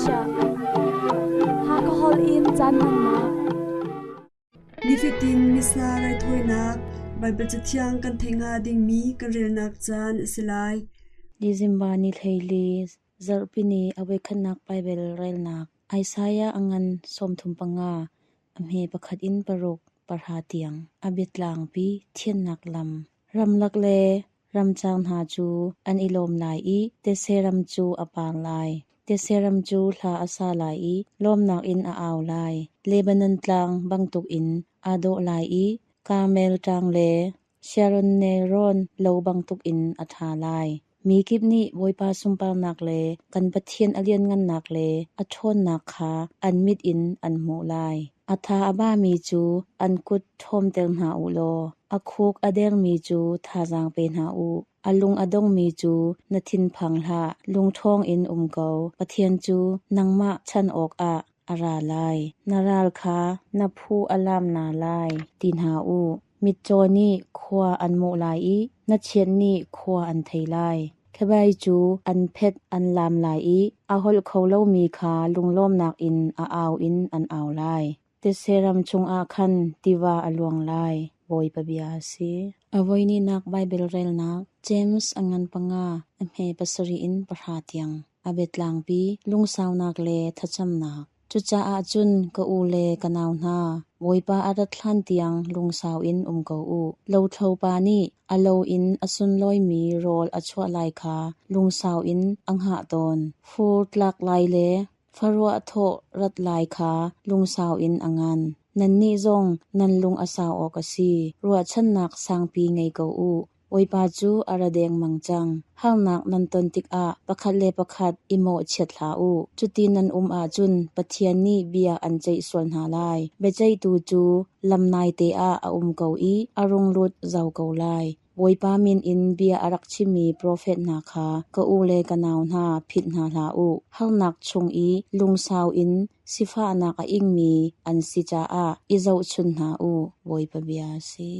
chiah. Hakha holh in caan hmannak. Nifatin Missa raithawinak Baibal Cathiang kan theih hnga dingmi kan relnak caan a si lai. December ni 14 zarhpini a voikhatnak Baibal relnak Isaiah a ngan 35 a hme pakhat in paruk pahra tiang a biatlangpi thiannak lam ramlak le ramcang hna cu an i lawm lai i thetse ram cu a par lai. Thetse ram cu hla a sa lai i lawmnak in a au lai. Lebanon tlang bantukin aa dawh lai i Karmel tlang le Sharon nelrawn lo bantukin a ṭha lai. Mi kip nih Bawipa sunparnak le kan Pathian a lianhngannak le a ṭhawnnak kha an mit in an hmuh lai. A tha a bami cu an kut ṭhawmter hna u law a khuk a dermi cu thazaang pe hna u. A lung a dongmi cu na thinphang hlah, lungṭhawng in um ko. Pathian cu nangmah chanh awkah a ra lai. Na ral kha na phu a lam hna lai, ti hna u. Mitcaw nih khua an mawh lai i hnachet nih khua an thei lai. Khebai cu an phet an laam lai i a holh kho lomi kha lunglawmnak in a au in an au lai. Thetse ram chungah khan tiva a luang lai, Bawipa bia a si. A voihnihnak Baibal relnak James a ngan panga, a hme pasarih in pahra tiang. A biatlangpi lungsaunak le thlacamnak. Cucaah cun ka u le ka nau hna, Bawipa a rat hlan tiang lungsau in um ko u. Lothlopa nih a lo in a sunlawimi rawl a chuah lai kha lungsau in a hngah tawn. Fur tlak lai le faruah thawh rat lai kha lungsau in a ngan. Nannih zong nan lung a sau awk a si. Ruahchannak sangpi ngei ko u. Bawipa cu a ra dengmang cang. Harnak nan ton tikah pakhat le pakhat i mawhchiat hlah u. Cuti nan um ahcun Pathian nih bia an ceih sual hna lai. Biaceihtu cu lam naite ah a um ko i a rung lut zau ko lai. Bawipa min in bia a rak chimmi profet hna kha ka u le ka nau hna philh hna hlah u. Harnak chung i lungsau in sifahnak a ingmi an si caah i zohchun hna u, Bawipa bia a si.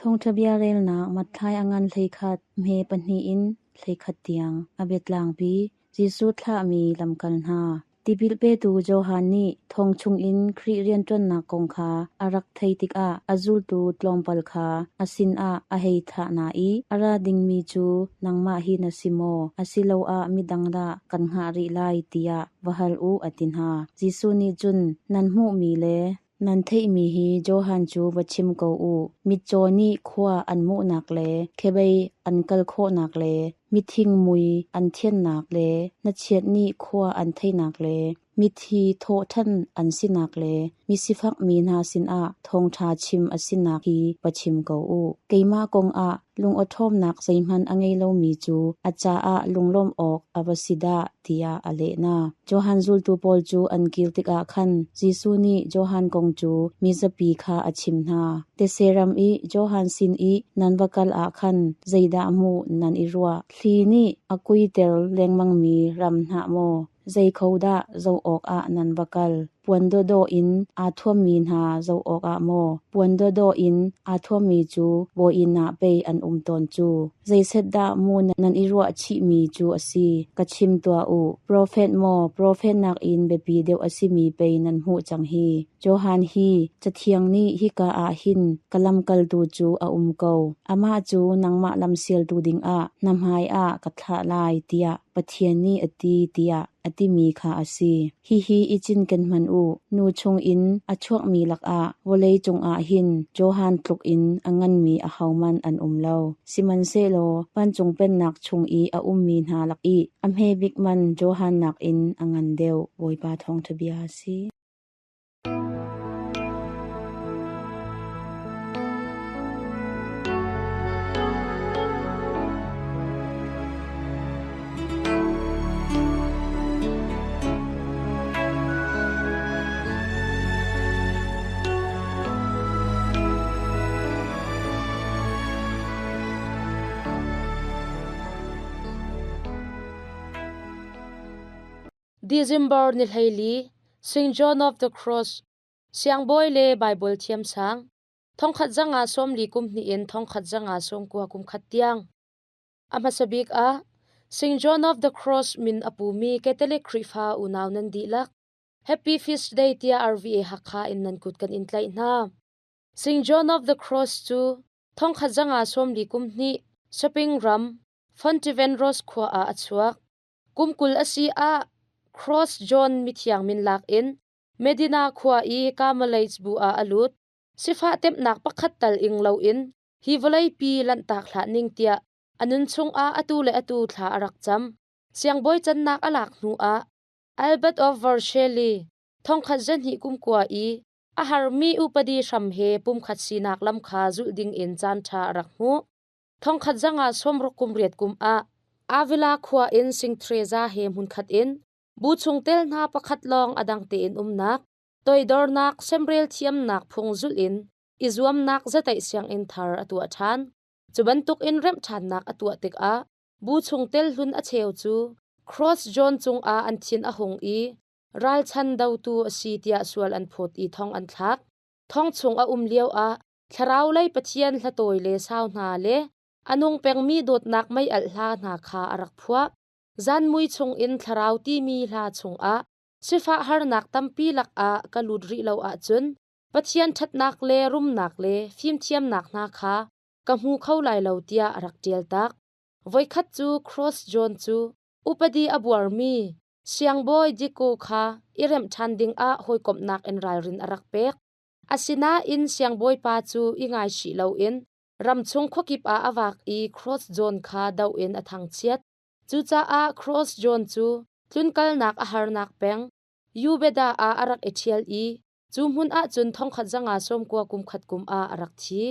Thawngṭha bia relnak Matthai a ngan 11, hme pahnih in 11 tiang a biatlangpi Jesuh thlahmi lamkal hna. Tipil petu Johan nih thong chungin Khrih rianṭuannak kong kha a rak theih tikah a zultu tlawmpal kha a sinah a hei thlah hna i, A ra dingmi cu nangmah hi na si maw, asiloah midang dah kan hngah rih lai tiah va hal u, a ti hna. Jesuh nih cun, Nan hmuhmi le Nan theihmi hi Johan cu va chim ko u. Mitcaw nih khua an hmuhnak le kebei an kal khawhnak le mithing mui an thiannak le hnachet nih khua an theihnak le mithi thawhṭhan an sinak le misifakmi hna sinah thawngṭha chim a sinak hi va chim ko u. Keimah kong ah lungawṭhawmnak zeihmanh a ngei lomi cu a caah lunglawmh awk a va si dah tiah a leh hna. Johan zultu pawl cu an kir tikah khan Jesuh nih Johan kong cu mizapi kha a chimh hna. Thetse ram i Johan sin i nan va kal ah khan zeidah hmuh nan i ruah? Thli nih a kuiter lengmangmi ram hna maw? Zei kho dah zoh awkah nan va kal? Puan dawhdawh in aa thuammi hna zoh awkah maw? Puan dawhdawh in aa thuammi cu bawi-inn ah pei an um tawn cu. Zeiset dah mu nan i ruah chihmi cu a si? Ka chim tuah u. Profet maw, profet nakin biapi deuh a simi pei nan hmuh cang hi. Johan hi Cathiang nih hika ah hin ka lamkaltu cu a um ko. Amah cu nangmah lamsialtu dingah na hmaiah ka thlah lai, tiah Pathian nih a ti tiah a timi kha a si. Hihi i cinken hmanh u, nu chungin a chuakmi lakah vawlei cungah hin Johan tluk in a nganmi ahohmanh an um lo. Sihmanhsehlaw vancung pennak chung i a ummi hna lak i a hme bik man Johan nakin a ngan deuh. Bawipa thawngṭha bia a si. December ni 14, St. John of the Cross, Siangbawi le Baibal thiamsang, 1540 kum hnih in 1590 kum khat tiang. A hmasa bik ah, St. John of the Cross min a pumi Catholic Khrihfa unau nan dihlak, Happy Feast Day tiah RVA Hakha in nan kut kan in tlaih hna. St. John of the Cross cu 1540 kum hnih Shopping ram Fontivenros khua ah a chuak. Kum 20 a si ah Cross John mithiang min lak in Medina khua i Carmelites bu ah a lut. Sifah temhnak pakhat tal ing loin hi vawleipi lanhtak hlah ning tiah a nun chungah atu le atu thla a rak cam. Siangbawi cannak a lak hnu ah Albert of Vercelli 1220 kum kua i a harmi upadi hram he pumkhat sinak lam kha zulh ding in caanṭha a rak hmuh. 1608 kum riat kum ah Avila khua in Sing Theresa he hmunkhat in bu chungtel hna pakhat lawng a dang tein umnak, toidornak, semrel thiamnak phung zulh in i zuamnak zataih sianginn thar a tuah ṭhan. Cu bantuk in remh ṭhannak a tuah tikah bu chungtel hlun a cheu cu Cross John cungah an thin a hung i ralchan dotu a si tiah sual an phawt i thong an thlak. Thong chung a um lioah thlarau lei Pathian hlatawi le sau hna le a nung pengmi dawtnak mei-alh hla hna kha a rak phuah. Zan mui chungin thlarau timi hla chungah sifah harnak tampi lakah ka lut rih lo ahcun Pathian ṭhatnak le rumnak le fimthiamnak hna kha ka hmu kho lai lo tiah a rak ṭial tak. Voikhat cu Cross John cu upadi a buarmi siangbawi Diko kha i remh ṭhan dingah hawikomhnak in ralrin a rak pek. Asinain siangbawipa cu i ngaichih loin ramchung khuakip ah a vak i Cross John kha doh in a thangchiat. Cucaah Cross John cu tlunkalnak a harnak peng Ubeda ah a rak i ṭhial i cu hmun ah cun 1990 kum khat kum ah a rak thi.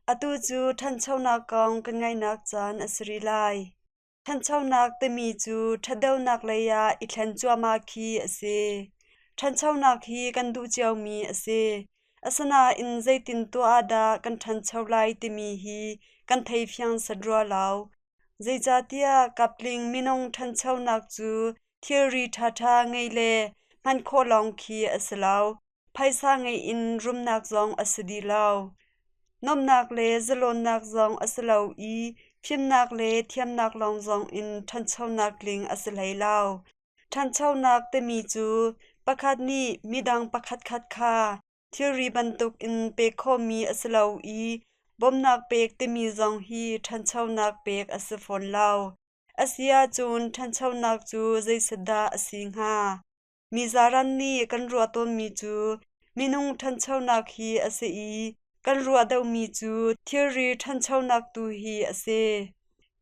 Atu cu ṭhanchonak kong kan ngaihnak caan a si rih lai. Ṭhanchonak timi cu ṭhatdeuhnak lei ah i thlen cuahmah khi a si. Ṭhanchonak hi kan duh ciomi a si. Asinain zeitin tuah ah dah kan ṭhancho lai timi hi kan thei fiang set rua lo. Zeicahtiah kaptling minung ṭhanchonak cu thilri ṭhaṭha ngeih le hman khawh lawng khi a si lo. Phaisa ngeih in rumnak zong a si dih lo. Nuamhnak le zalawnnak zong a si lo i fimnak le thiamnak lawng zong in ṭhanchonak tling a si hlei lo. Ṭhanchonak timi cu pakhat nih midang pakhatkhat kha thilri bantukin pek khawhmi a si lo i bawmhnak pek timi zong hi ṭhanchonak pek a si fawn lo. A si ahcun ṭhanchonak cu zeiset dah a si hnga? Mi zaran nih kan ruah tawnmi cu minung ṭhanchonak hi a si i kan ruah deuhmi cu thilri ṭhanchonak tu hi a si.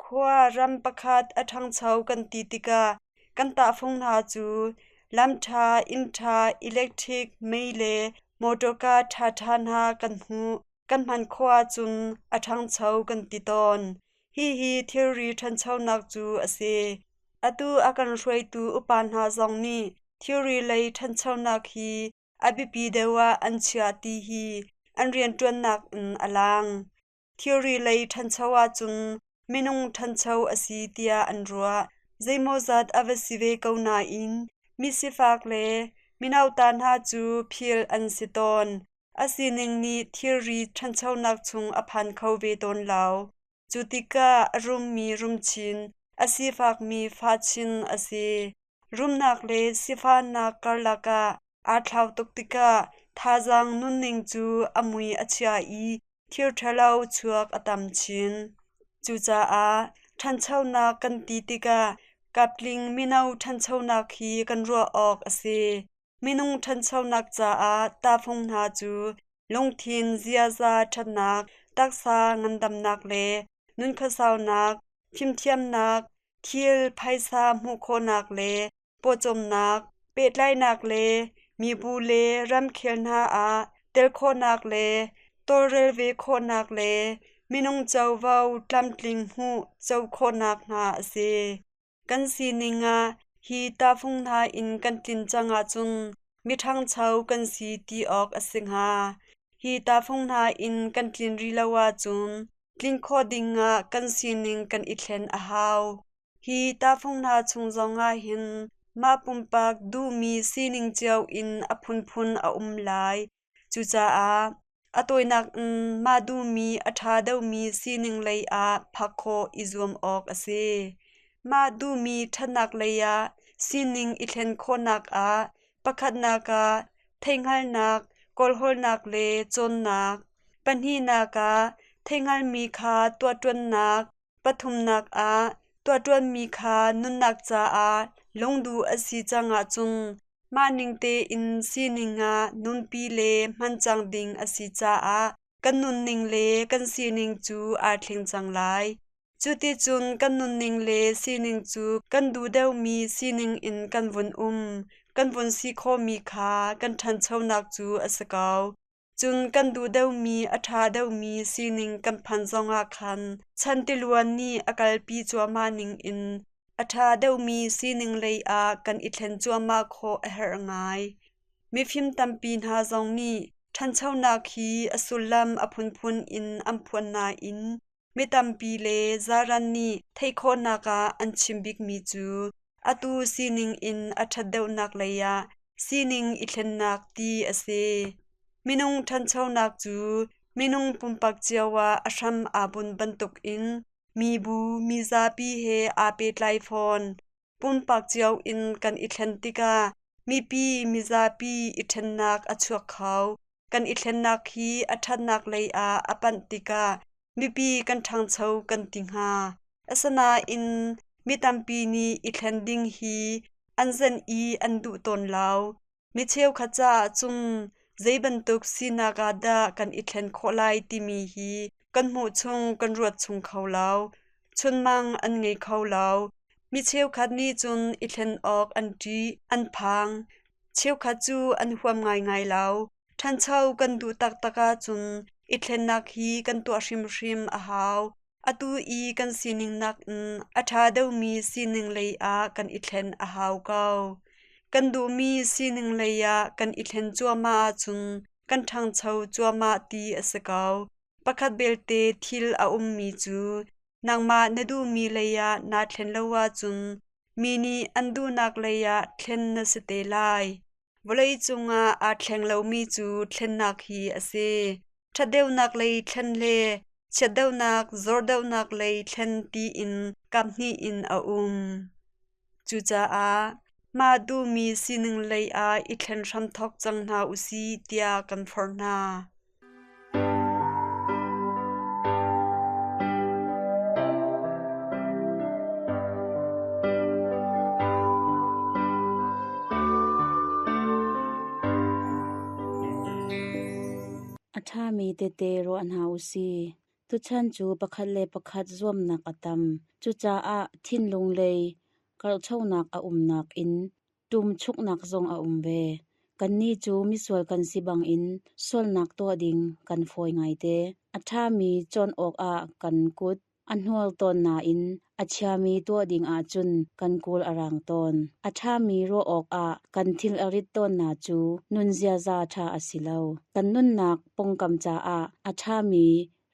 Khua ram pakhat a ṭhangcho kan ti tikah kan tahfung hna cu lam ṭha, inn ṭha, electric mei le mawṭawka ṭhaṭha hna kan hmuh. Kan hman khawh ahcun a ṭhangcho kan ti tawn. Hihi thilri ṭhanchonak cu a si. Atu a kan hruaitu upa hna zong nih thilri lei ṭhanchonak hi a biapi deuh ah an chiah ti hi an rianṭuannak in a lang. Thilri lei ṭhancho ahcun minung ṭhancho a si tiah an ruah. Zeimawzat a va si ve ko nain mi sifak le minauta hna cu philh an si tawn. A sining nih thilri ṭhanchonak chung a phan kho ve tawn lo. Cu tikah a rummi rumchin, a sifakmi fahchin a si. Rumnak le sifahnak karlak ah aa thlau tuk tikah thazaang nunning cu a mui a chia i thil ṭhalo chuak a tam chin. Cucaah ṭhanchonak kan ti tikah kaptling mino ṭhanchonak hi kan ruah awk a si. Minung ṭhanchonak caah tahfung hna cu lungthin ziaza ṭhatnak, taksa ngandamnak le nunkhuasaunak, fimthiamnak, thil phaisa hmuh khawhnak le pawcawmnak, pehtlaihnak le mibu le ramkhel hna ah tel khawhnak le tawlrel ve khawhnak le minung covo tlamtling hmuh co khawhnak hna a si. Kan sining ah hi tahfung hna in kan tlin cang ahcun miṭhangcho kan si ti awk a si hnga. Hi tahfung hna in kan tlin rih lo ahcun tlin khawh ding ah kan sining kan i thlen a hau. Hi tahfung hna chung zongah hin mah pumpak duhmi sining cio in a phunphun a um lai. Cucaah a tawinak in mah duhmi a ṭha deuhmi sining lei ah phak khawh i zuam awk a si. Mah duhmi ṭhatnak lei ah sining i thlen khawhnak ah pakhatnak ah theihhngalhnak, kawlhawlnak le cawnnak, pahnihnak ah theihhngalhmi kha tuahṭuannak, Pathumnak ah tuahṭuanmi kha nunnak caah lungduh a si cang ahcun mah ning tein sining ah nunpi le hman cang ding a si caah kan nunning le kan sining cu aa thleng cang lai. Cuticun kan nunning le sining cu kan duh deuhmi sining in kan vun um, kan vun si khawhmi kha kan ṭhanchonak cu a si ko. Cun kan duh deuhmi a ṭha deuhmi sining kan phan zongah khan chan tiluan nih a kalpi cuahmah ningin a ṭha deuhmi sining lei ah kan i thlen cuahmah khawh a herh ngai. Mifim tampi hna zong nih ṭhanchonak hi a sullam a phunphun in an phuan nain mi tampi le zaran nih theih khawhnak ah an chim bikmi cu atu sining in a ṭhat deuhnak lei ah sining i thlennak ti a si. Minung ṭhanchonak cu minung pumpak cio ah a hram aa bunh bantukin mibu, mizapi he aa pehtlai fawn. Pumpak cio in kan i thlen tikah mipi, mizapi i ṭhennak a chuak kho. Kan i thlennak hi a ṭhatnak lei ah a panh tikah mipi kan ṭhangcho kan ti hnga. Asinain mi tampi nih i thlen ding hi an zenh i an duh tawn lo. Mi cheukhat caah cun zei bantuk sinak ah dah kan i thlen khawh lai timi hi kan hmuh chung kan ruat chung kho lo. Chunmang an ngei kho lo. Mi cheukhat nih cun i thlen awk an ṭih, an phang. Cheukhat cu an huam ngaingai lo. Ṭhancho kan duh taktak ahcun I thlennak hi kan tuah hrimhrim a hau. Atu i kan sining nakin a ṭha deuhmi sining lei ah kan i thlen a hau ko. Kan duhmi sining lei ah kan i thlen cuahmah ahcun kan ṭhangcho cuahmah ti a si ko. Pakhat belte thil a ummi cu nangmah na duhmi lei ah naa thlen lo ahcun mi nih an duhnak lei ah thlen na si te lai. Vawleicung ah aa thleng lomi cu thlennak hi a si. Ṭhatdeuhnak lei thlen le chiatdeuhnak, zordeuhnak lei thlen tiin kaphnih in a um. Cucaah mah duhmi sining lei ah i thlen hramthawk cang hna u sih tiah kan forh hna. A ṭhami tete ruah hna u sih. Tuchan cu pakhat le pakhat zuamnak a tam. Cucaah thinlung lei karhchonak a umnak in Ṭumchuknak zong a um ve. Kannih cu misual kan si bangin sualnak tuah ding kan fawi ngaite. A ṭhami cawn awkah kan kut a hnual tawn nain a chiami tuah ding ahcun kan kul a rang tawn. A ṭhami ruah awkah kan thil a rit tawnnak cu nun ziaza ṭha a si lo. Kan nunnak pawngkam caah a ṭhami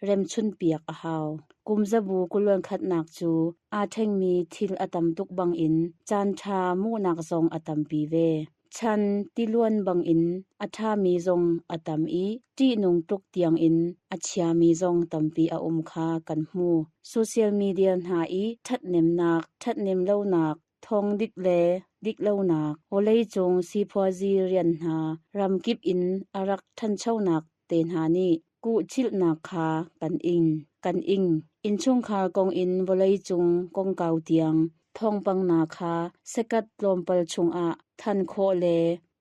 remchunpiak a hau. Kumzabu kuluan khatnak cu aa ṭhengmi thil a tam tuk bangin caanṭha hmuhnak zong a tampi ve. Chan tiluan bangin a ṭhami zong a tam i ṭihnung tuk tiangin a chiami zong tampi a um kha kan hmu. Social media hna i ṭhathnemnak, ṭhathnemlonak, thawng dik le diklonak, vawleicung sipuazi rian hna ramkip in a rak ṭhanchonak te hna nih kuhchilhnak kha kan ing. Kan ing. Innchungkhar kong in vawleicung kongkau tiang thawngpang hna kha sekat tlawmpal chungah than khawh le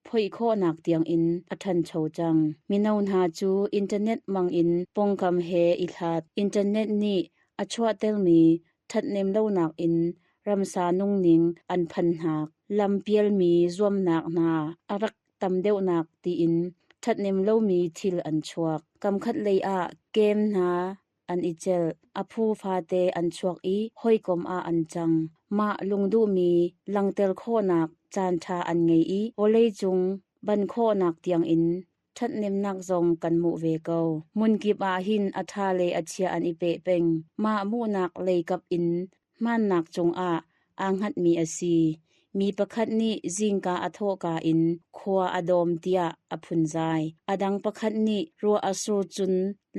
phoih khawhnak tiangin a ṭhancho cang. Mino hna cu internet hmangin pawngkam he i hlat. Internet nih a chuahtermi ṭhathnem lonak in ramsa nungning an phanhnak, lampialmi zuamnak hna a rak tam deuhnak tiin ṭhathnem lomi thil an chuak. Kamkhat lei ah kem hna an i celh, a phu fate an chuak i hawikom ah an cang. Mah lungduhmi langhter khawhnak caanṭha an ngei i vawleicung ban khawhnak tiangin ṭhathnemnak zong kan hmuh ve ko. Hmunkip ah hin a ṭha le a chia an i peh peng. Mah hmuhnak leikap in hmaannak cungah aa hngatmi a si. Mi pakhat nih zingka a thawhka in khua a dawm tiah a phunzai. A dang pakhat nih ruah a sur cun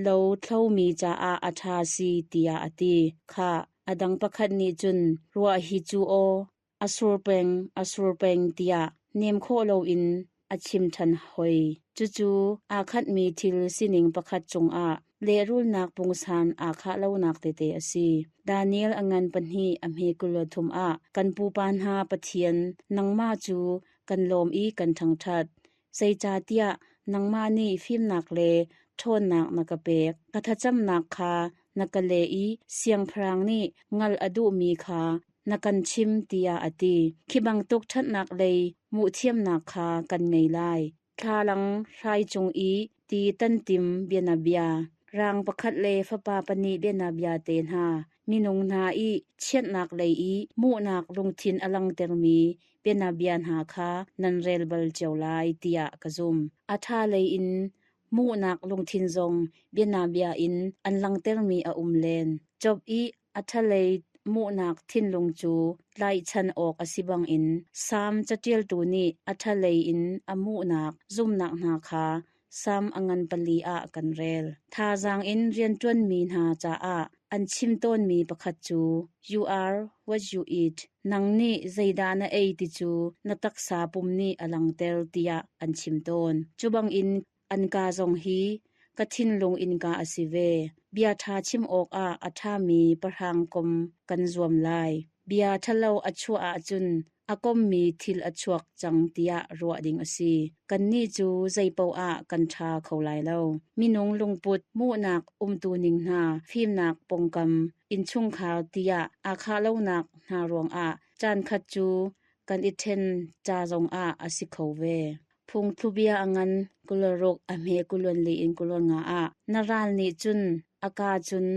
lo thlomi caah a ṭha si tiah a ti. Khah, a dang pakhat nih cun ruah hi cu aw, a sur peng, a sur peng tiah nem khawh loin a chim ṭhan hoi. Cucu aa khatmi thil sining pakhat cungah lehrulnak pungsan aa khah lonak tete a si. Daniel a ngan pahnih a hme 23 ah kan pupa hna Pathian nangmah cu kan lawm i kan thangṭhat. Zeicahtiah nangmah nih fimnak le ṭhawnnak na ka pek. Ka thlacamnak kha na ka leh i siangpahrang nih ngalh a duhmi kha na kan chim tiah a ti. Khi bantuk ṭhatnak lei hmuhthiamnak kha kan ngei lai. Thlalang hrai cung i ti tantim bianabia, rang pakhat le fapa pahnih bianabia te hna, minung hna i chiatnak lei i hmuhnak lungthin a langhtermi bianabia hna kha nan rel bal cio lai tiah ka zumh. A ṭha lei in hmuhnak lungthin zong bianabia in an langhtermi a um len. Job i a ṭhalei hmuhnak thinlung cu tlaihchan awk a si bangin Salm caṭialtu nih a ṭhalei in a hmuhnak zumhnak hna kha Salm a ngan pali ah kan rel. Thazaang in rianṭuanmi hna caah an chim tawnmi pakhat cu You are what you eat. Nang nih zeidah na ei ti cu na taksa pum nih a langhter tiah an chim tawn. Cu bangin an kaa zong hi ka thinlung innka a si ve. Bia ṭha chim awkah a ṭhami pahrang kom kan zuam lai. Bia ṭhalo a chuah ahcun a kommi thil a chuak cang tiah ruah ding a si. Kannih cu zeipaoh ah kan ṭha kho lai lo. Minung lungput, hmuhnak, umtuning hna, fimnak pawngkam, innchungkhar tiah aa khah lonak hna ruangah caankhat cu kan i ṭhen ca zongah a si kho ve. Phungthlubia a ngan. 26 a hme 24 in 25 ah na ral nih cun a kaa cun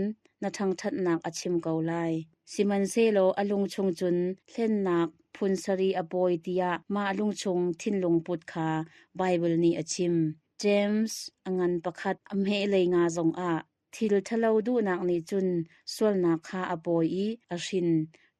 na ṭhangṭhatnak a chim ko lai. Sihmanhsehlaw a lungchung cun hlennak phun sarih a pawi tiah mah lungchung thinlung put kha Baibal nih a chim. James a ngan pakhat a hme lei nga zongah thil ṭhalo duhnak nih cun sualnak kha a pawi i a hrin.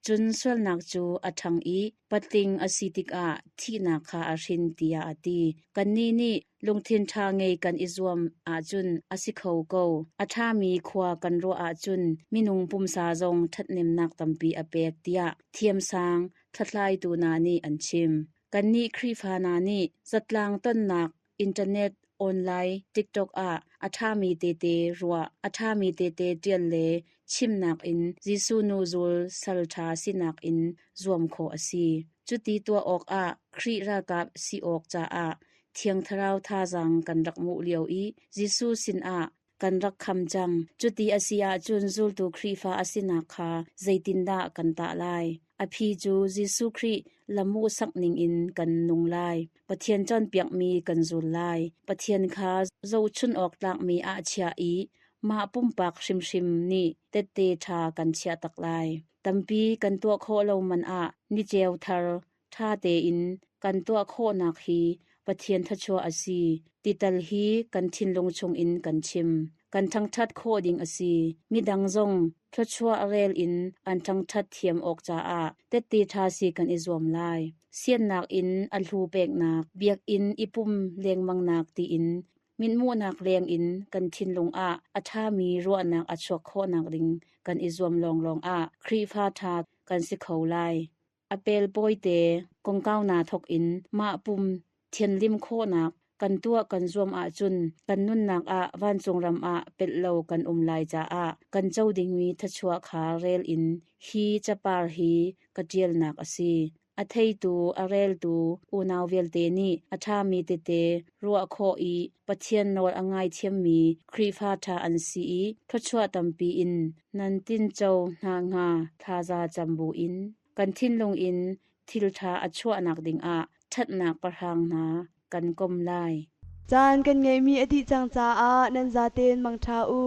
Cun sualnak cu a ṭhang i patling a si tikah thihnak kha a hrin tiah a ti. Kannih nih lungthin ṭha ngei kan i zuam ahcun a si kho ko. A ṭhami khua kan ruah ahcun minung pumsa zong ṭhathnemnak tampi a pek tiah thiamsang hlathlaitu hna nih an chim. Kannih Khrihfa hna nih zatlang tonnak internet, online, TikTok ah a ṭhami tete ruah, a ṭhami tete ṭial le chimnak in Jesuh hnuzul salṭha sinak in zuam khawh a si. Cuti tuah awkah Khrih ralkap si awk caah Thiang Thlarau thazaang kan rak hmuh lio i Jesuh sinah kan rak kham cang. Cuti a si ahcun zultu Khrihfa a sinak kha zeitindah kan tah lai? A phi cu Jesuh Khrih lamhmuhsak ningin kan nung lai. Pathian cawnpiakmi kan zul lai. Pathian kha zohchun awk tlakmi ah chiah i mah pumpak hrimhrim nih tette ṭha kan chiah tak lai. Tampi kan tuah khawh lo man ah niceu thar ṭha tein kan tuah khawhnak hi Pathian thluachuah a si ti tal hi kan thinlung chungin kan chim. Kan ṭhangṭhat khawh ding a si. Midang zong thluachuah rel in an ṭhangṭhat thiam awk caah tette ṭha si kan i zuam lai. Siannak in a hlu peknak, biakinn i pum lengmangnak tiin mithmuhnak leng in kan thinlung ah a ṭhami ruahnak a chuak khawhnak ding kan i zuam lawnglawng ah Khrihfa ṭha kan si kho lai. A pelpawite kongkau naa thawk in mah pum thianhlim khawhnak kan tuah kan zuam ahcun kan nunnak ah vancung ram ah pelh lo kan um lai caah kan co dingmi thluachuah kha rel in hi capar hi ka ṭialnak a si. A theitu, a reltu unau vialte nih a ṭhami tete ruah khawh i Pathian nawl a ngaithiammi Khrihfa ṭha an si i thluachuah tampi in nan tinco hna hnga thlaza cam buin kan thinlung in thil ṭha a chuahnak dingah ṭhatnak pahrang hna kan kom lai. Caan kan ngeihmi a dih cang caah nan zaten mangṭha u.